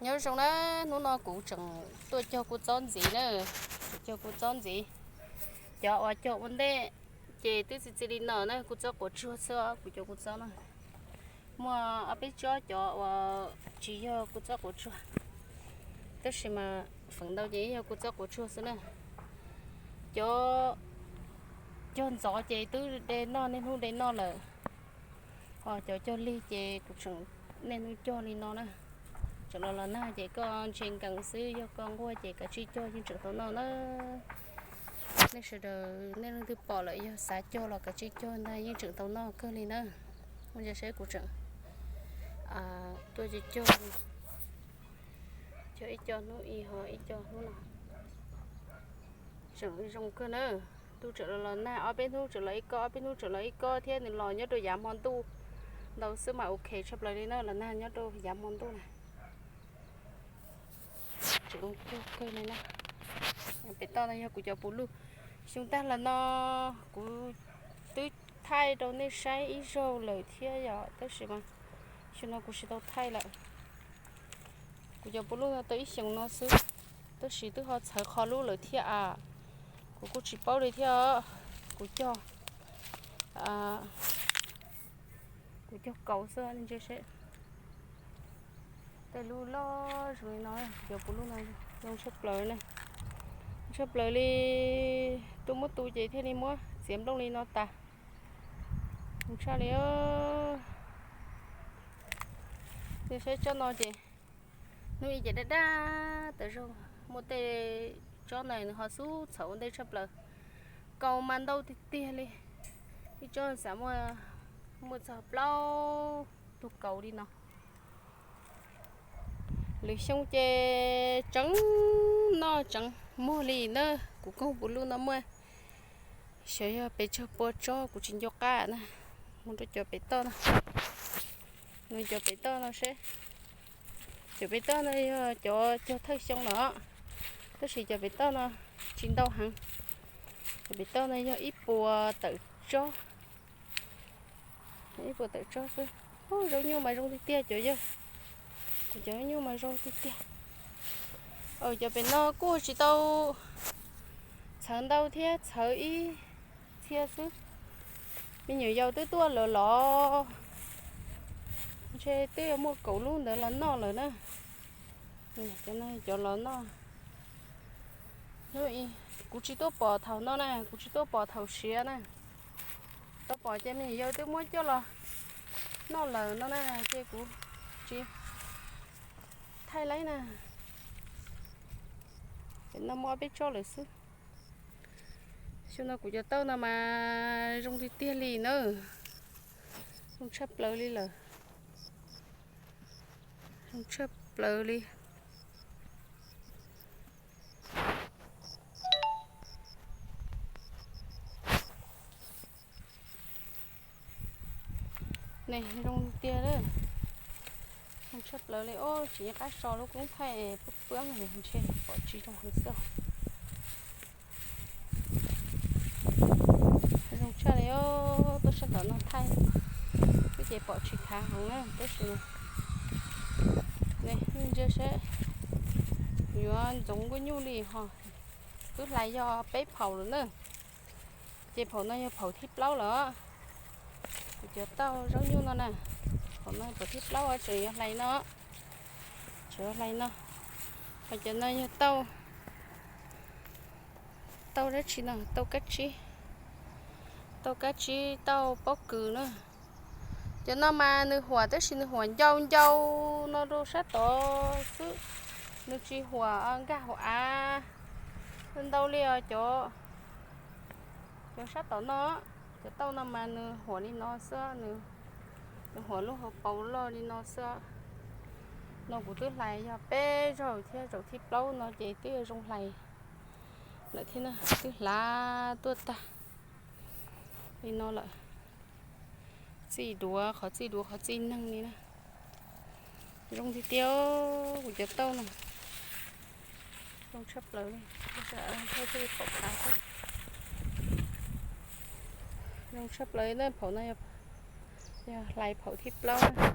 Nyob zoo na, hnub no kuv tseem tuaj cog kua txob ntxiv na, kuv cog kua txob ntxiv. Cov uas cog ua ntej ces twb txi txiv li no na, kua txob quav tsuag xwb, kuv cov kua txob na. Muaj ob peb tsob cov uas tsis yog kua txob quav tsuag, tab sis mas feem ntau ces yog kua txob quav tsuag xwb na. Cov cog ntxov ces twb de noj, niaj hnub de noj lawm. Ho cov cog lig ces kuv tseem niaj hnub cog li no na. Tseem los los nag ces koj ntsia nkees xwb, yog koj nquag ces kav tsij cog yeej tseem tau noj na. Nej sawv daws nej leej twg pom lawm yog xav cog los kav tsij cog ntag, yeej tseem tau noj kawg li na. Ua cas saib kuv tseem tuaj cog cog, cog ib co hnub ib ho ib co hnub no. Tseem zoo kawg na. Ntuj tseem los los nag, ob peb hnub tseem los ib kob, ob peb hnub tseem los ib kob thiab, nws los nyob rau yav hmo ntuj ntau xwb mas ok tshaj plaws li na, los nag nyob rau yav hmo ntuj na. Tseem zoo kawg li na. Pem toj no yog kuv cov puv luj. Xyoo tag los no kuv twb thaij rau nej saib ib zaug lawm thiab yom, tab sis mas xyoo no kuv tsis tau thaij lawm. Kuv cov puv luj no tau ib xyoos no xwb, tab sis twb ho txhawv qhov lub lawm thiab a. Kuv kuj tsis paub li thiab. Kuv cog, kuv cog kaus xwb, ntsia seb. Tej lub loj zoo li no, kuv cov puv luj no zoo tshaj plaws na. Tshaj plaws li, tu muab tu ces thiaj li muab txiav nplooj li no tas. Zoo tshaj li. Ntsia seb tsob no ces hnub ib ces daj daj tas zog, muaj tej tsob ntawd nws ho xub txhawv ua ntej tshaj plaws. Kaus mas ntau tiag tiag li, ib tsob xav muaj, muaj txog plaub tug kaus li no. Lwm xyoo ces tseem noj tseem muag li na. Kuv koog puv luj no muaj xyov yog pes tsawg pua tsob, kuv tsis nco qab na. Mus rau cov pem toj no, nws cov pem toj no seb. Cov pem toj no yog cov cog thawj xyoo no, tab sis cov pem toj no tsis ntau heev. Cov pem toj no yog ib puas tawm tsob, ib puas tawm tsob xwb. Zaub nyuj mas zoo tiag tiag cov yawg, kuv cov nyuj mas zoo tiag tiag. Cov pem no kuj tsis tau txhawv ntau thiab, txhawv ib txhia xwb. Me nyuam yaus twb tuaj lawm los, ntshe twb yuav muaj kaum lub ntawd los noj lawm na. Cov no cov los noj. Kuv tsis tuaj pom thaum no na, kuv tsis tuaj pom thaum siav na. Tau pom ces me nyuam yaus twb muab coj los noj lawm no na, ces kuv tsis thaij laib na. Pem no muaj ob peb tsob lawm xwb. Xyoo no kuv cov tauj no mas zoo tiag tiag li na. Zoo tshaj plaws li lawm. Zoo tshaj plaws li. Ne zoo tiag, zoo tshaj plaws li os. Tsis nco qab so lub koob thaij pw pw ntshe pom tsis zoo heev xwb. Zoo tshaj li os, tuaj sab tom no thaij twb ces pom tsis khav heev na, tab sis ne, ntsia seb yuav ntxoov nkuaj nyuj li ho. Twb hlais yog peb phaum lawm na, ces phaum no yog phaum thib plaub lawm. Kuv cov tauj zaub nyuj no na, phaum no phaum thib plaub tseem yuav hlais no, tseem yuav hlais no. Ho cov no yog tauj, tauj dab tsi no, tauj kab tsib, tauj kab tsib tauj pob kws na. Cov no mas nws huam tab sis nws huam ncau ncau no rau sab tod xwb, nws tsis huam nkag hauv av ntau li os. Cov, cov sab tom no, cov tauj no mas nws huam li no xwb, nws huam lub hauv paus loj li no xwb. No kuv twb hlais yog peb zaug thiab, zaum thib plaub no ces twb yuav zoo hlais lawm thiab na, twb hlav tuaj tag li no lawm. Txij duav, qhov txij duav qhov txij neeg li na. Zoo tiag tiag, kuv cov tauj no zoo tshaj plaws li. Thaij thiaj li pom khav xwb. Zoo tshaj plaws li na, phaum no yog hlais phaum thib plaub na.